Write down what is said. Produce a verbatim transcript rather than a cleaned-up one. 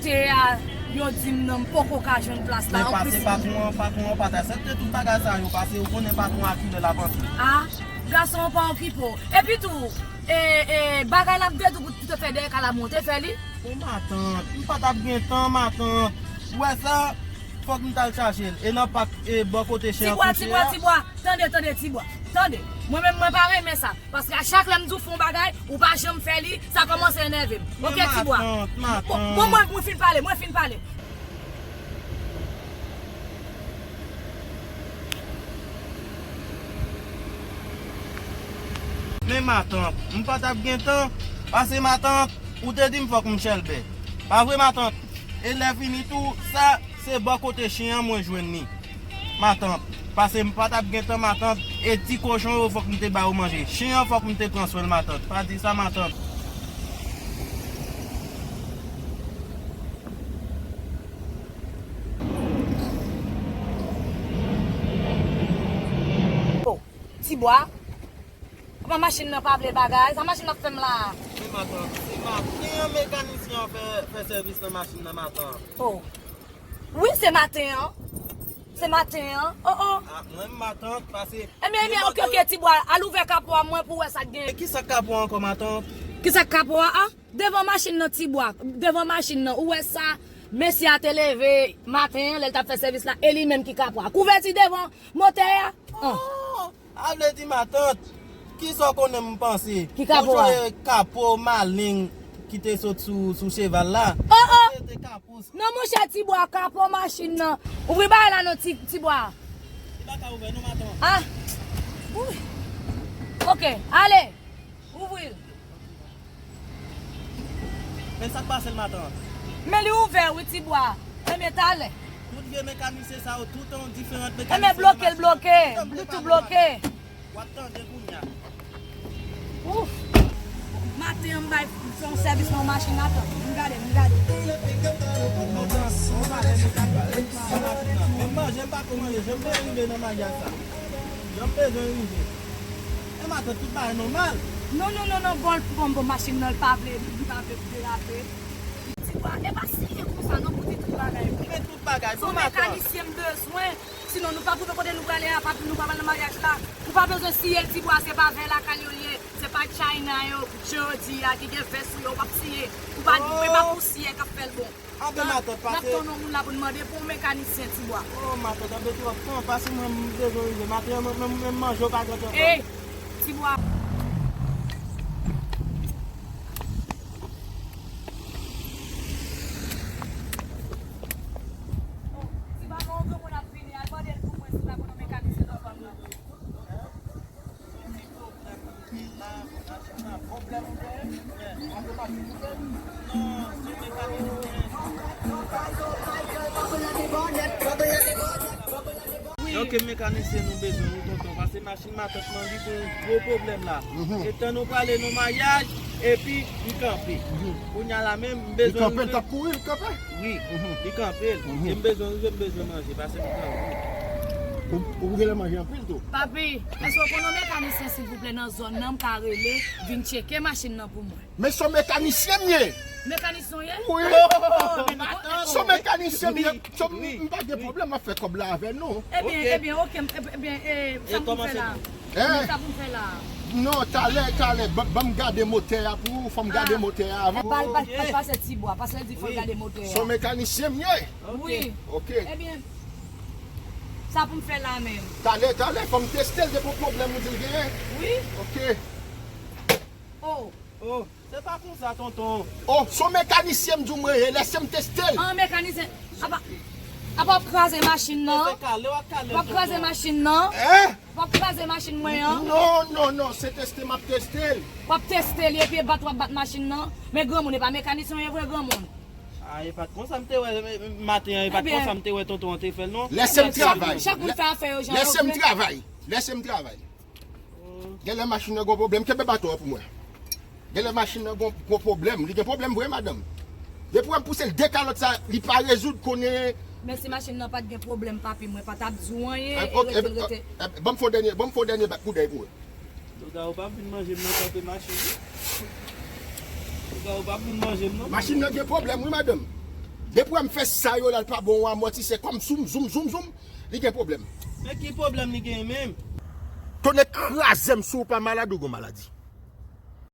Che a, yo di m non, m poko ka jwenn plas la. Men pase patwon an, patwon an pa ta aksepte tout bagay sa yo, pase ou konnen patwon an kilè l ap antre. A, gason an pa okipe w. Epi tou, e, e, bagay l ap detwi pou, pou te fè dèyè kay la, mwen te fè li. Men matant, m pa t ap gen tan, matant. Ou wè sa, fòk m t al chache l. E nan pak, e, bò kote chen an kouche a. Tibwa, Tibwa, Tibwa. Tande, tande, Tibwa. Tande. Mwen menm, mwen pa renmen sa. Paske a chak lè m di w fè yon bagay, ou pa janm fè li, sa kòmanse enève m. Oke, Tibwa. Bon, bon, mwen, mwen fin pale, mwen fin pale. Men matant, m pa t ap gen tan, pase matant, ou te di m fòk m chèlbè. Pa vre, matant? E lè fini tou, sa, se bò kote chen an mwen jwenn li. Matant, pase m pa t ap gen tan, matant, e ti kochon yo fòk m te ba yo manje. Chen an fòk m te pran swen l, matant. Pa di sa, matant. Oh, Tibwa. Apa machin nan pa vle bagay? Sa machin nan ap fè m la? Men matant, se maten an mekanisyen an fè, fè sèvis nan machin nan, matant. Oh. Wi, se maten an. Se maten an. Oh, oh. A, mwen, matant, pase. Ebyen, ebyen, oke, oke, Tibwa, al ouvè kapo a mwen pou wè sa k gen. E kisa k kapo a ankò, matant? Kisa k kapo a? A? Devan machin nan, Tibwa. Devan machin nan. Ou wè sa? Mesye a te leve maten an, lè l t ap fè sèvis la, e li menm ki kapo a. Kouvèti devan motè a. An. Oh! A vle di, matant, kisa w konnen m panse? Ki kapo a? Ou sonje kapo maleng ki te sot sou, sou cheval la? Oh, oh! Se te kapo sa. Non, monchè, Tibwa, kapo machin nan. Ouvri bagay la non, Ti, Tibwa. Li pa ka ouvè non, matant. Ah! Wi. Oke, ale. Ouvri l. Men sa k pase l, matant? Men li ouvè wi, Tibwa. Ebyen, talè. Tout vye mekanisyen sa yo, tout yon diferan mekanisyen. Ebyen, bloke l, bloke. Bluetooth bloke. W ap tande kounye a. Ouf. Maten an, m bay fè yon sèvis nan machin la, tann. M gade, m gade. Matant, on pale mekanisyen sa machin nan. Menm manje, m pa ko manje, jan m te rive nan maryaj sa. Jan m bezwen rive. E matant, tout bagay nòmal. Non, non, non, non, bon, bon, bon, machin nan, l pa vle, li pa vle derape. Tibwa, e pa siye konsa, non, pou di tout bagay. Men tout bagay, bon, matant. Se yon mekanisyen m bezwen. Sinon, nou p ap rive kote nou prale a, pa, nou pa pral nan maryaj la. Ou pa bezwen siye l, Tibwa, se pa vè lakay yo ye. Se pa China yo, jodi a, ki gen vè sou yo, ou p ap siye. Ou pa, e pa pou siye k ap fè l bon. Anben matant, pase. N ap tann yon moun la pou n mande pou yon mekanisyen, Tibwa. Oh, matant, anben twòp tan, pase mwen, m bezwen rive. Maten an, mwen, mwen, mwen manje, w pa gen tan. Ey, Tibwa. Oh, Tibwa, gon granmoun ap vini, al mande l pou mwen, si pa gon yon mekanisyen nan zòn nan. Donk, mekanisyen nou bezwen wi, tonton, pase machin matant mwen li gon gwo pwoblèm la. Mhm. Etan nou prale nan maryaj, epi li kanpe. Mhm. Kounye a la menm, m bezwen. Li kanpe, l t ap kouri, li kanpe? Wi, mhm, li kanpe l. Mhm. E m bezwen rive, m bezwen manje, pase m kanpe. Ou, ou genlè manje anpil tou. Papi, èske w konn yon mekanisyen, silvouplè, nan zòn nan, m ka rele, vin tcheke machin nan pou mwen? Men se yon mekanisyen m ye. Mekanisyen w ye? Wi. Oh, men matant. Se yon mekanisyen m ye. Wi. Se yon, wi, m pa gen pwoblèm, m ap fè kòb la avè nou. Ebyen, ok, ebyen, ok, ebyen, e, sa pou m fè la? Hein? Sa pou m fè la? Non, talè, talè, ban, ban m gade motè a pou ou, fò m gade motè a avan. Ba l, ba l, ba l pase Tibwa, paske l di fò l gade motè a. Se yon mekanisyen m ye. Wi. Ok. Ebyen, sa pou m fè la menm? Talè, talè, fò m teste l, depi yon pwoblèm ou di l genyen. Wi. Ok. Oh. Oh, se pa konsa, tonton. Oh, se yon mekanisyen m di w mwen ye, lèse m teste l. An, mekanisyen. Apa, apa w ap kraze machin nan? W ap kraze machin nan? Hein? W ap kraze machin mwen an? Non, non, non, se teste m ap teste l. W ap teste l epi e bat w ap bat machin nan? Men granmoun, e pa mekanisyen w ye vre, granmoun? A, e pa t konsa m te wè, e, e, maten an, e pa t konsa m te wè tonton an te fè l, non. Lèse m travay. Chak moun fè afè yo jan yo vle. Lèse m travay. Lèse m travay. Genlè machin nan gon pwoblèm, kenbe baton an pou mwen. Genlè machin nan gon, gon pwoblèm, li gen pwoblèm vre, madanm. Depi w wè m pouse l de kalòt sa, li pa rezoud, konnen. Men si machin nan pa t gen pwoblèm, papi, mwen pa t ap di w anyen, e rete l rete. Eh, eh, eh, ban m fè yon dènye, ban m fè yon dènye bat koudèy pou mwen. Lougarou p ap vin manje m nan kanpe machin wi. Lougarou p ap vin manje m non. Machin nan gen pwoblèm wi, madanm. Depi w wè m fè sa yo la, l pa bon, w amòtisè kò m, zoum, zoum, zoum, zoum, li gen pwoblèm. Men ki pwoblèm li genyen menm? Tonnè kraze m, si w pa malad, ou gon maladi.